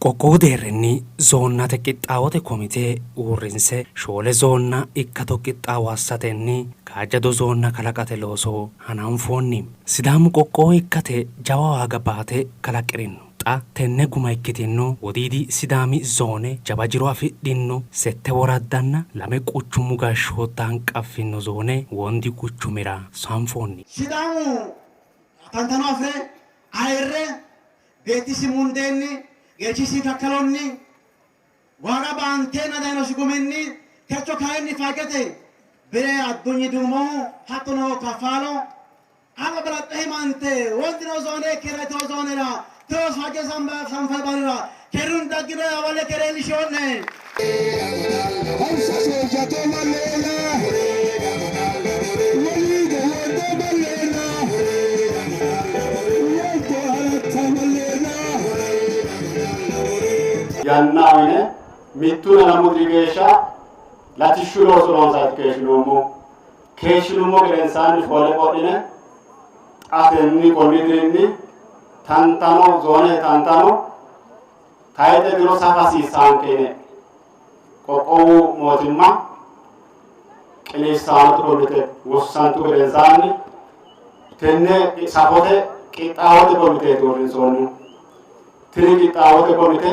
Qoqqowu deerrinni zoonnate qixxaawote komite uurrinse shoole zoonna ikkado qixxaawo assatenni kaajjado zoonna kalaqate looso hananfoonni. Sidaamu qoqqowo ikkate jawa waaga baate kalaqi'rinno. Xa tenne guma ikkitinno Wodiidi Sidaami Zoone jawa jiro afidhinno sette woraddanna lame quchumu gashshootta hanqaffinno zoone Wondi quchumira sanfoonni. Sidaamu tantano afi're ayirre beettisi mundeenni, geerchisi kakkalonni, waaga baanteenna dayinosi guminni techo kayinni faajjete bire Addunyi Duumohu hattono Kaffaalo ama balaxxe himante Wondino zoone Keeraitino zoonera techo faajje sanfay barrira keerunni daggino hawalle keere iillishino'ne. Yanna uyine mittunna lamu diri geeshsha latishshu looso loonsaati keeshshinoommohu. Keeshshinummo gedensaanni foole qodhine xa tenni konni dirinni tantano zoonete tantano tayixe diro safa hasiissaanke yine qoqqowu mootimma qineessaanote komite wossantu gedensaanni tenne safote qixxaawote komiteeti uurrinsoonnihu. Tini qixxaawote komite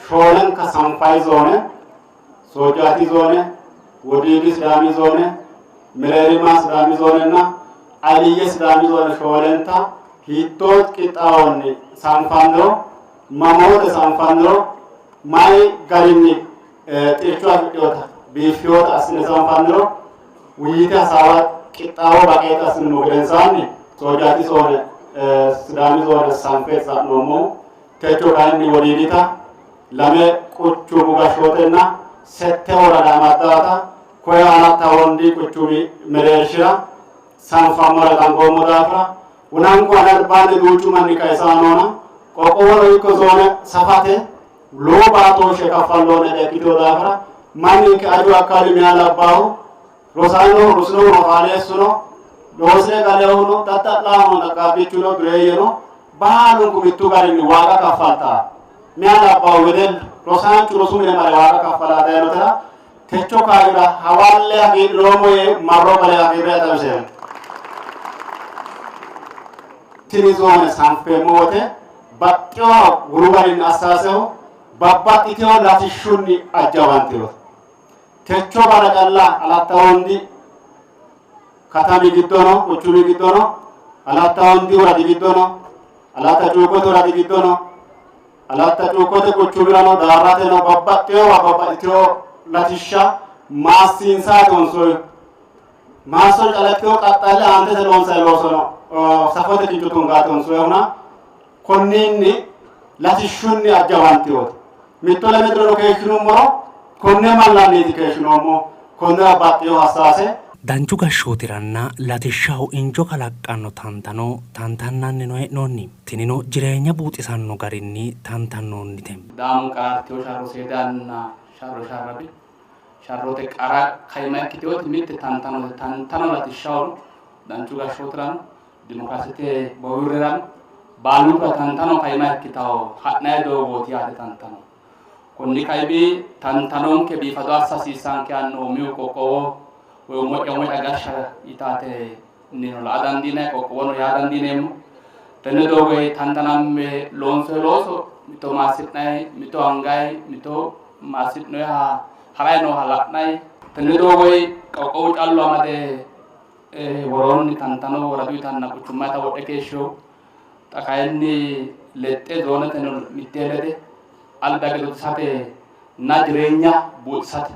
shoolenka sanfayi zoone, Soojjaati zoone, Wodiidi Sidaami zoone, Mereerima Sidaami zoonenna Aliyye Sidaami zoone shoolenta hiittoo qixxaawonni sanfanniro, mamoote sanfanniro, mayi garinni xircho afidhinota biiffinota assine sanfanniro wuyyite hasaawa qixxaawo baqeeta assinummo gedensaanni Soojjaati zoone Sidaami zoone sanfe sa'noommohu. Techo kayinni Wodiidita lame quchumu gashshootenna sette worada amaddaata koye Alatta Wondi quchumi mereershira sanfammora dangoommo daafira wonanku ane albaanni duuchu manni kayisaanona qoqqowono ikko zoone safate lowo baatooshshe kaffalloonnita ikkitino daafira manninke aju akkalu meyaa labbaahu rosannohu rosinohuno faaleessuno loosire galehuno dadda'laahuno dhaqqaabbichuno dureeyyeno baalunku mittu garinni waaga kaffaltaa meyaa labbaahu wedellu rosaanchu rosu mine mare waaga kaffalaa dayinotera techo kaayyora hawalle hagiidhinoommo yee marro qole hagiirre xawiseemmo. Tini zoone sanfeemmo wote baxxinoha wolu garinni assaasehu babbaxxitino latishshunni ajjawantinote. Techo barra calla Alatta Wondi katami giddono quchumi giddono Alatta Wondi woradi giddono Alatta Cuukkote woradi giddono Alatta Cuukkote quchumirano Daarrateno babbaxxinowa babbaxxitino latishsha maassiinsaati honsoyi. Maasso calla ikkitino qaxxalle aantete loonsanni loosono safote kincho tungaati honsoyihuna konninni latishshunni ajjawantinote. Mitto lame dirono keeshshinummoro konne mallanniiti keeshshinoommo. Konnira baxxino hassaase Danchu gashshootiranna latishshaho injo kalaqqanno tantano tantannannino hee'noonni. Tinino jireenya buuxisanno garinni tantannoonnite. Sidaamu qaraartino sharro seeda yanna sharro sharrami. Sharrote qara kaima ikkitinoti mitte tantanote. Tantano latishshahono, danchu gashshootirano, dimokiraasete bowirrirano baalunkura tantano kaima ikkitanno ha'nanni doogooti yaate tantano. Konni kaimi tantanonke biifado assa hasiissanke yaanno umihu qoqqowo woy umo'ya umo'ya gashsha yitaate nino la'a dandiinanni qoqqowono yaa dandiineemmo. Tenne doogoyi tantanamme loonsoyi looso mito maassi'nayi, mito angayi, mito maassi'noyiha harayi nooha la'nayi. Tenne doogoyi qoqqowu callu amade woroonni tantano woraduyitanna quchummayita wodhe keeshshino. Xa kayinni lexxe zooneteno mittee lede alba hige dodisate na jireenya buuxisate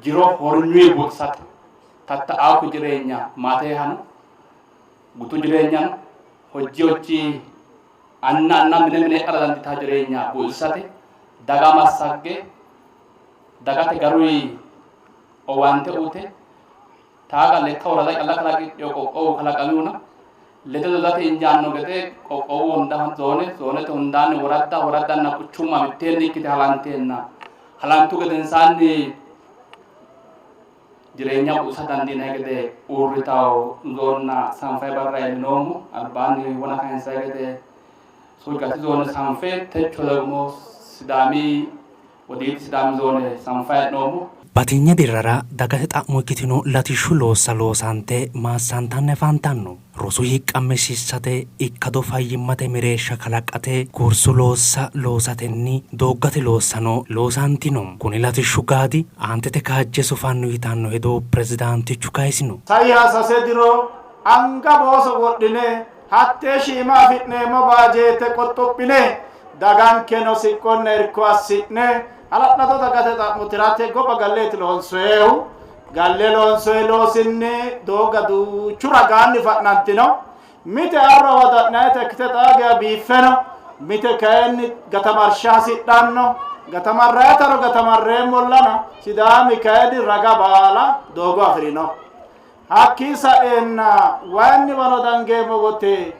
jiro hornyuyi buuxisate tatta'aaku jireenya maateehano gutu jireenyano hojji hojji anna anna mine mine heedhara dandiitaa jireenya buuxisate daga massagge dagate garuyi owaante uute Taaga lekka worada calla kalaqidhino qoqqowu kalaqamihuna ledo dodate injaanno gede qoqqowu hunda zoone, zoonete hundaanni woradda, woraddanna quchumma mitteenni ikkite halanteenna halantu gedensaanni Jireenya buusa dandiinanni gede uurritawo zoonna sanfay barra iillinoommo. Albaanni wona kayinsay gede Soojjaati zoone sanfe techo ደግሞ Sidaami Wodiidi Sidaami zoone sanfay hee'noommo. Batinye dirrara dagate xa'mo ikkitino latishshu loossa loosante maassantanni afantanno. Rosu hiiqqamme sissate, ikkado fayyimmate mereersha kalaqate, gorsu loossa loosatenni dooggate loossano loosantino. Kuni latishshu gaadi aantete kaajje sufanno yitanno hedo pirezidaantichu kayisino. Saiha sase diro anga booso wodhine hattee shiima afi'neemmo baajeette qoxxophine dagankeno siqqonna irko assi'ne hala'lado dagate xa'mo tirate gobba galleeti loonsoyehu. Galle loonsoye loosinni doogga duuchu ragaanni fa'nantino. Mite arro awada'nayita ikkite xaa geya biiffe no. Mite kayinni gatamarsha hasidhanno. Gatamarrayitano gatamarreemmollana Sidaami kayinni raga baala doogo afi'rino. Hakkii saeenna wayinniwano dangeemmo wote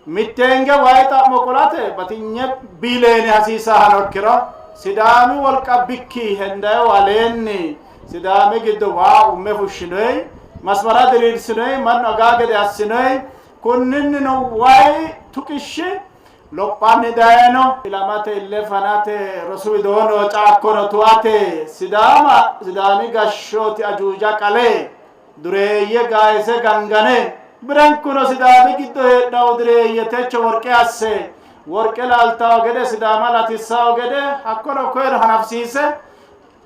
mitteenge wayi xa'mo qolate batinye biileene hasiisahano ikkiro Sidaami wolqa bikki hendayo aleenni Sidaami giddo waa umme fushshinoyi, masmara diriirsinoyi, mannu agaa gede assinoyi, kunninnino wayi tuqishshi lophanni dayino. Ilamate ille fanate, rosu widoo noo caakkono tuate Sidaama Sidaami gashshooti ajuuja qale dureeyye gaayise gangane birenkuno Sidaami giddo heedhanno dureeyye techo worqe asse worqe laaltawo gede Sidaama latissawo gede hakkono koyeno hanafisiise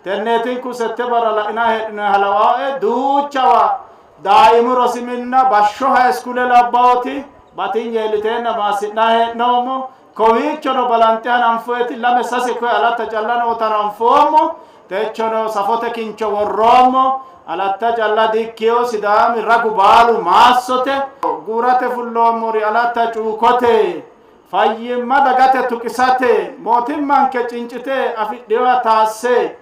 tenneetinku sette barra la'inanni heedhinoyiha lawae duuchawa daaimu rosi minna bashsho hayiskule labbawoti batinye iilliteenna maassi'nanni hee'noommo. Kowiichono balanxe hananfoyeti lame sase koye Alatta calla noota hananfoommo. Techono safote kincho worroommo. Alatta calla dikkino, Sidaami ragu baalu maassote. Guurate fulloommori Alatta Cuukote fayyimma dagate tuqisate mootimmanke cincite afidhinoha taasse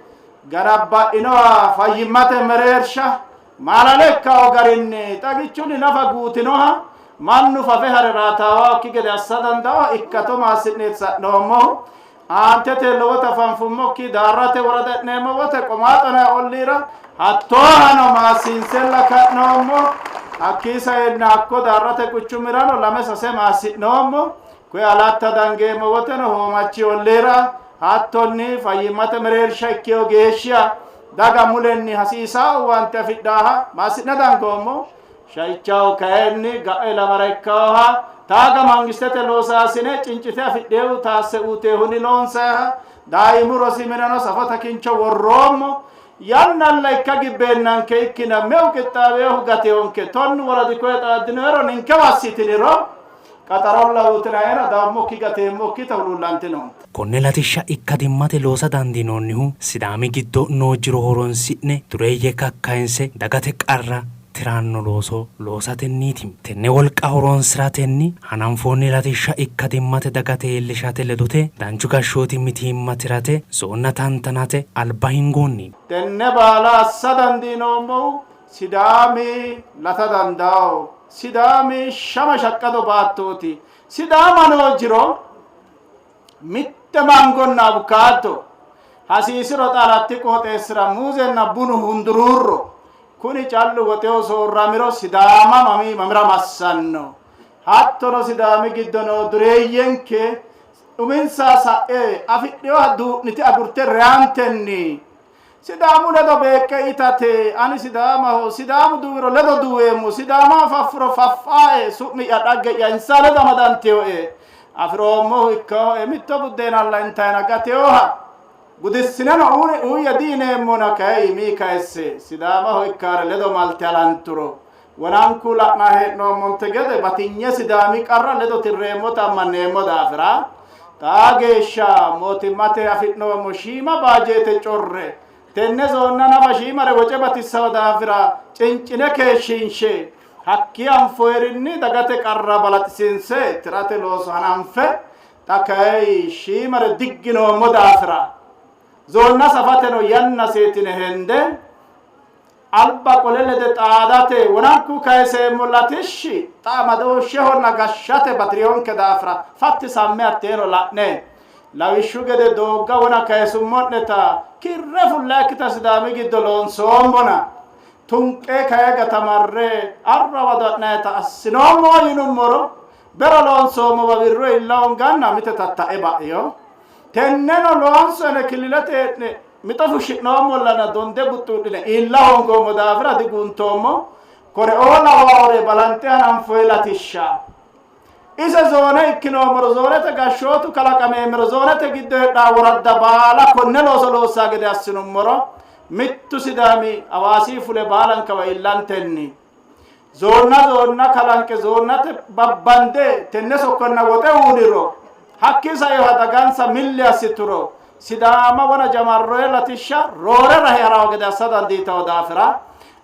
ganabba'inoha fayyimmate mereersha maalale ikkawo garinni xagichunni nafa guutinoha mannu fafe hare raataawakki gede assa dandawo ikkato maassi'neeti sa'noommohu. Aantete lowota fanfummokki Daarrate worada e'neemmo wote Qomaaxona olliira hattoohano maassiinsella ka'noommo. Hakkii saenna hakko Daarrate quchumirano lame sase maassi'noommo. Koye Alatta dangeemmo woteno Hoomachi olliira hattonni fayyimmate mereersha ikkeyo geeshsha daga mulenni hasiisaa owaante afidhaaha maassi'ne dangoommo. Shaichaho kayinni ga'a ilamara ikkaoha taaga mangistete loosaasine cincite afidheehu taasse uteehunni loonsayiha daaimu rosi mineno safote kincho worroommo. Yannalla ikka gibbeennanke ikkina meu qixxaaweehu gateyonke tonnu woradi koye xaaddinoero ninkewa assitiniro qaxarolla uyitinaera dawummokki gateemmokkita huluullantinoonte. Konne latishsha ikkadimmate loosa dandiinoonnihu Sidaami giddo noo jiro horonsi'ne dureeyye kakkayinse dagate qarra tiranno looso loosatenniiti. Tenne wolqa horonsi'ratenni hananfoonni latishsha ikkadimmate dagate iillishate ledote danchu gashshooti mitiimma tirate zoonna tantanate alba hingoonni. Tenne baala assa dandiinoommohu Sidaami lata dandaawo. Sidaami shama shaqqado baattooti. Sidaama noo jiro mitte mangonna abukaatto hasiisiro xa Alatti qooxeessira muuzenna bunu hunduruurro kuni callu woxeho soorramiro Sidaama mami mamira massanno? Hattono Sidaami giddo noo dureeyyenke uminsa sa'e afidhinoha duu'nite agurte reyantenni Sidaamu ledo beeqqe itate, ani Sidaamaho, Sidaamu duuwiro ledo duuweemmo, Sidaamaho faffuro faffaae, su'mi'ya dhagge'ya insa ledo amadanteyoe, afi'roommohu ikkaoe, mitto buddeenalla intayina gateyoha gudissineno uuyye diyineemmona, kayi iimii kayisse Sidaamaho ikkaare ledo malte halanturo, wonanku la'nanni hee'noommonte gede batinye Sidaami qarra ledo tirreemmota ammanneemmo daafira xaa geeshsha mootimmate afi'noommo shiima baajeete corre tenne zoonna nafa shiimare woce batissawo daafira cincine keeshshiinshe hakkii anfoyerinni dagate qarra balaxisiinse tirate looso hananfe xa kayi shiimare digginoommo daafira zoonna safateno yanna seetine hende alba qole lede xaadate wonanku kayiseemmo latishshi xa amadooshshehonna gashshate batiriyonke daafira fatti samme hatteeno la'ne lawishshu gede doogga wona kayisummo'neta kirre fullakkita Sidaami giddo loonsoommona. Tunqe kaye gatamarre arra wada'nayta assinoommo yinummoro bero loonsoommowa wirro iilla hoonganna mite tatta'e ba'ino. Tenneno loonso yine killilete hee'ne mixo fushshi'noommollana donde buxxuudhine iilla hoongoommo daafira diguuntoommo. Koreoo lawaore balanxe hananfoyi latishsha ise zoone ikkinoommoro zoonete gashshootu kalaqameemmero zoonete giddo heedhaa woradda baala konne looso loossaa gede assinummoro mittu Sidaami Hawaasii fule baalankawa iillantenni zoonna zoonna kalanqe zoonnate babbande tenne sokkonna woxe uuniro hakkii saeha dagansa milli assituro Sidaama wona jamarroye latishsha roore rahe harawo gede assa dandiitawo daafira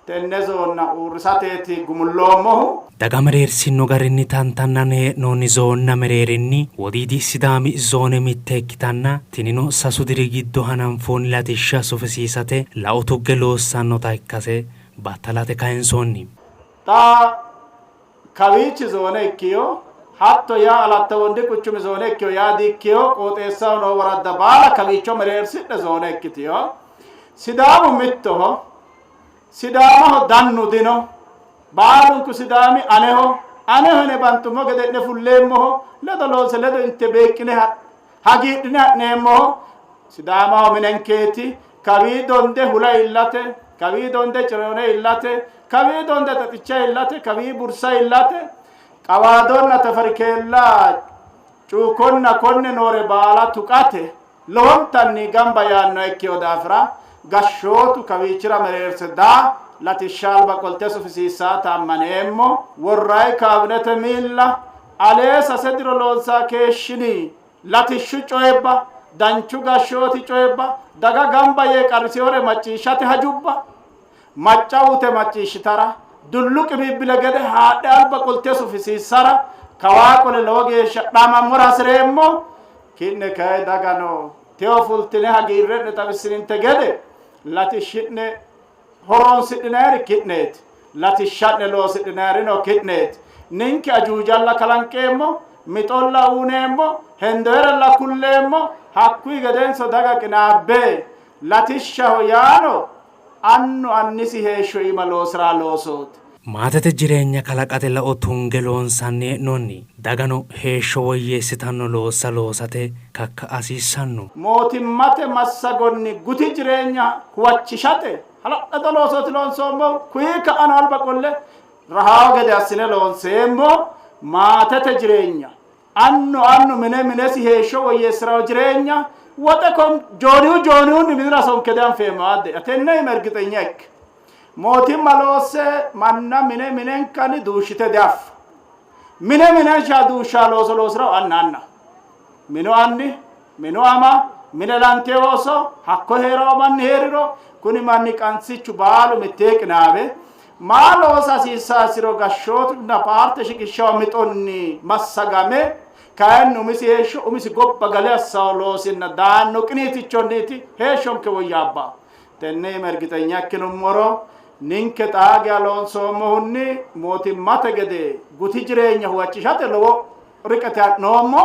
tenne zoonna uurrisateeti gumulloommohu. Daga mereersino garinni tantannanni hee'noonni zoonna mereerinni Wodiidi Sidaami zoone mitte ikkitanna tinino sasu diri giddo hananfoonni latishsha sufisiisate lao tugge loossannota ikkase battalate kayinsoonni. Xa kawiichi zoone ikkiyo, hatto yaa Alatta Wondi quchumi zoone ikkiyo yaa diikkiyo, qooxeessaho noo woradda baala kawiicho mereersidhe zoone ikkitiyo. Sidaamu mittoho, Sidaamaho dannu dino, baalunku Sidaami aneho, aneho yine banxummo gede'ne fulleemmoho, ledo loonse ledo inte beeqqine hagiidhine ha'neemmoho. Sidaamaho minenkeeti, kawii donde hula iillate, kawii donde ciroone iillate, kawii donde xaxicha iillate, kawii bursa iillate, qawaadonna tafarikeella cuukonna konne noore baala tuqate lowontanni gamba yaanno ikkino daafira gashshootu kawiichira mereerse daa latishsha alba qolte sufisiissaata ammaneemmo. Worrayi kaabinete miilla alee sase diro loonsaa keeshshini latishshu coyibba, danchu gashshooti coyibba, daga gamba yee qarrisewore macciishshate hajubba macca uyte macciishshitara dullu qimibbile gede haadhe alba qolte sufisiissara kawaa qole lowo geeshsha dhamammora hasireemmo. Ki'ne kayi dagano teo fultine hagiirre'ne xawissininte gede latishshi'ne horoonsidhinayiri ki'neeti, latishsha'ne loosidhinayirino ki'neeti. Ninke ajuujalla kalanqeemmo, mixolla uuneemmo, hendoyerella kulleemmo, hakkuyi gedenso daga qinaabbe latishshaho yaano annu annisi heeshsho iima loosi'ra loosooti. Maatete jireenya kalaqate lao tunge loonsanni hee'noonni. Dagano heeshsho woyyeessitanno loossa loosate kakka'a hasiissanno. Mootimmate massagonni guti jireenya huwachishate hala'lado loosooti loonsoommohu. Kuyi ka'ano alba qolle rahaawo gede assine loonseemmo. Maatete jireenya annu annu mine minesi heeshsho woyyeessi'rawo jireenya woxe kon jooniyu jooniyunni minira sonke dianfeemmo adde tenne ima ergixenya ikke mootimma loosse manna mine minenkanni duushshite diaffa mine minensha duushsha looso loosirawo anna anna minu anni minu ama mine lante ooso hakko hee'rawo manni hee'riro kuni manni qansichu baalu mittee qinaawe maa loosa hasiissaasiro gashshootunna paarte shiqishshawo mixonni massagame kayinni umisi heeshsho umisi gobba gale assawo loosinna daanno qiniitichonniiti heeshshonke woyyaabba. Tenne ima ergixenya ikkinummoro ninke xaa geya loonsoommohunni mootimmate gede guti jireenya huwachishate lowo riqete ha'noommo.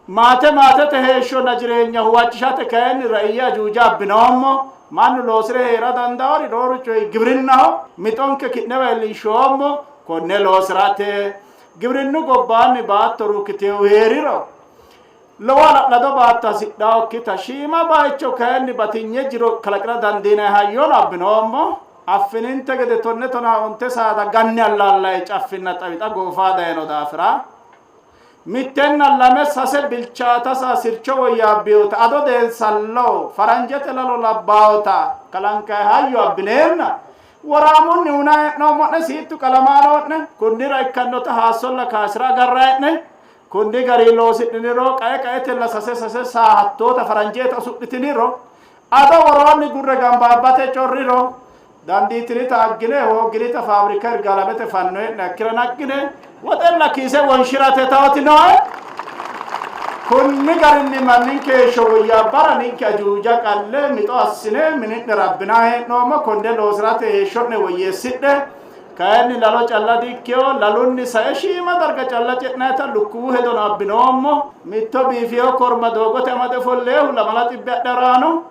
Maate maatete heeshshonna jireenya huwachishate kayinni ra'iyye ajuuja abbinoommo. Mannu loosi're hee'ra dandaawori rooru coyi gibirinnaho. Mixonke ki'newa iillinshoommo. Konne loosi'rate gibirinnu gobbaanni baatto ruukkiteehu hee'riro lowo hala'lado baatto hasidhaokkita shiima bayicho kayinni batinye jiro kalaqira dandiinanni hayyono abbinoommo. Affininte gede 10 11 saada ganni allaallayi caffinna xawixa goofaa dayino daafira mittenna lame sase bilchaata saa sircho woyyaabbiyota ado deensallo faranjete lalo labbaawota kalanqayi hayyo abbineenna woraamunni una hee'noommo'ne siittu qalamaano'ne kunnira ikkannota haassolla kaasira agarrayi'ne kunni gari loosidhiniro qae qaetella sase sase saa hattoota faranjeeta usudhitiniro ado woroonni gurre gambaabbate corriro dandiitinita aggine hoogginita faabirika Irgaalamete fanno hee'ne hakkira naqqine woxella kiise wonshirate taoti nooe. Kunni garinni manninke heeshsho woyyaabbara ninke ajuuja qalle mixo assine mini'nera abbinanni hee'noommo. Konne loosi'rate heeshsho'ne woyyeessidhe. Kayinni lalo calla diikkiyo, lalunni sae shiima darga calla ce'nayita lukkuwu hedono abbinoommo. Mitto biifiyo korma doogote amade ofolleehu 20 xibbe adharaano.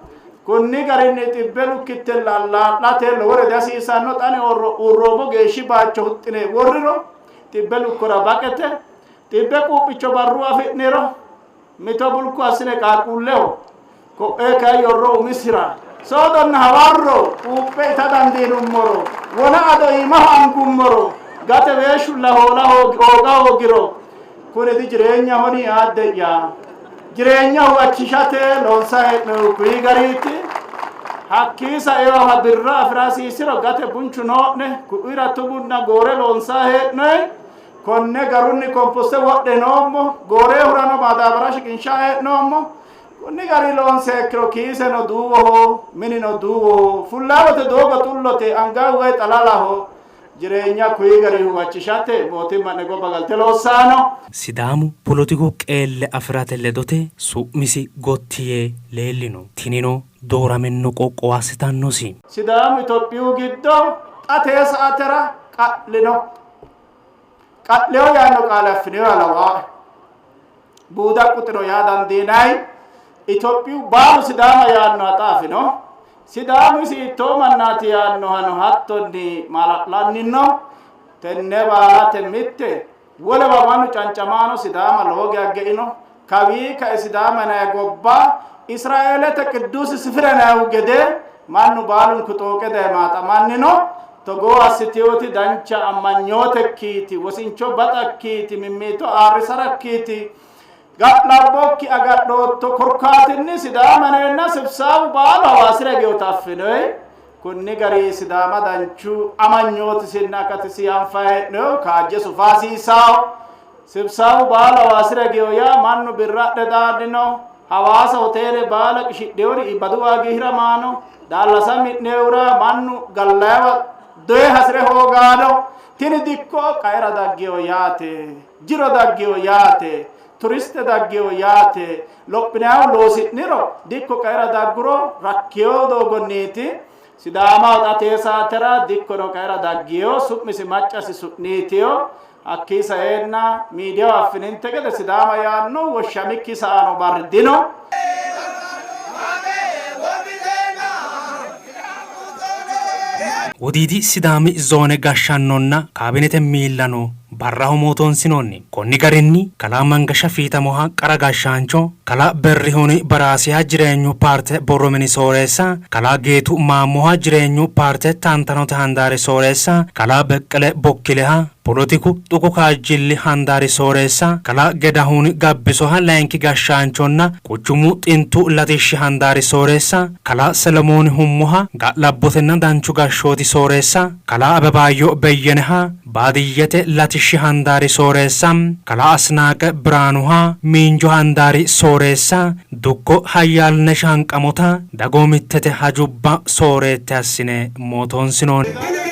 Kunni garinni xibbe lukkitte allaa'late lowore dihasiisanno. Xani uurroommo geeshshi bayicho huxxine worriro xibbe lukkora baqete. Xibbe quuphicho barru afi'niro mito bulku assine qaaqquulleho ko'ee kayi yorro umisira soodonna hawarro quuphe ita dandiinummoro wona ado iimaho angummoro gate weeshulla hoola hooga hoogiro kuni dijireenyahoni yaadde'ya jireenya huwachishate loonsa hee'nohu kuyi gariiti. Hakkii saeoha birra afi'ra hasiisiro gate bunchu noo'ne ku'ira tumunna goore loonsa hee'noyi. Konne garunni komposte wodhe noommo gooreehurano madaabara shiqinsha hee'noommo. Kunni gari loonse ikkiro kiiseno duuwoho minino duuwoho fullaawote doogo xullote angahu way xalalaho jireenya kuyi gari huwachishate mootimma'ne gobba galte loossaano. Sidaamu polotiku qeelle afi'rate ledote su'misi gotti yee leellino. Tinino dooraminno qoqqowo assitannosi. Sidaamu Itophiyu giddo xa tee saatera qa'lino. Qa'leo yaanno qaale affiniro lawaae. Buuda quxino yaa dandiinanni. Itophiyu baalu Sidaama yaannoha xa afino. Sidaamu isi hiittoo mannaati yaannohano hattonni maala'lanni no. Tenne baalate mitte wolewa mannu cancamaano Sidaama lowo geya geino. Kawii kae Sidaama yinanni gobba Israeelete qidduusi sifira yinannihu gede mannu baalunku xooqe daye maaxamanni no. Togoo assiteyooti dancha amanyootekkiiti, wosincho baxakkiiti, mimmiito aarrisarakkiiti. Ga'labbokki agadhootto korkaatinni Sidaama yineenna sibsaabu baalu Hawaasira higeota affinoyi. Kunni gari Sidaama danchu amanyootisinna akatisi anfayi hee'noyihu kaajje sufa hasiisaawo. Sibsaabu baalu Hawaasira higeyo yaa mannu birra adhe daanni no. Hawaasa hoteele baala qishidheyori iibbadu waagi hiramaano. Daallasa mi'neyura mannu gallayiwa doye hasire hoogaano. Tini dikko qaera daggeyo yaate. Jiro daggeyo yaate. Turiste daggeyo yaate. Lophinayihu loosi'niro dikko qaera dagguro rakkeyo doogonniiti. Sidaamaho xa tee saatera dikkono qaera daggeyo su'misi maccasi su'niitiyo. Hakkii saeenna miidiyaho affininte gede Sidaama yaanno woshshamikki sa''ano barri dino. Wodiidi Sidaami Zoone gashshannonna kaabinete miillano barraho mootoonsinoonni. Konni garinni Kalaa Mangasha Fiitamoha qara gashshaancho, Kalaa Berrihuni Baraasiha Jireenyu paarte borro mini sooreessa, Kalaa Geetu Maammoha Jireenyu paarte tantanote handaari sooreessa, Kalaa Beqqele Bokkileha Polotiku dhuku kaajjilli handaari sooreessa, Kalaa Gedahun Gabbisoha layinki gashshaanchonna quchumu xintu latishshi handaari sooreessa, Kalaa Selemooni Hummoha ga'labbotenna danchu gashshooti sooreessa, Kalaa Abebaayyo Beyyeneha baadiyyete latishshi handaari sooreessa, Kalaa Asnaaqe Biraanuha miinju handaari sooreessa, Dukko Hayyaalnesh Hanqamota dagoomittete hajubba sooreette assine mootoonsinoonni.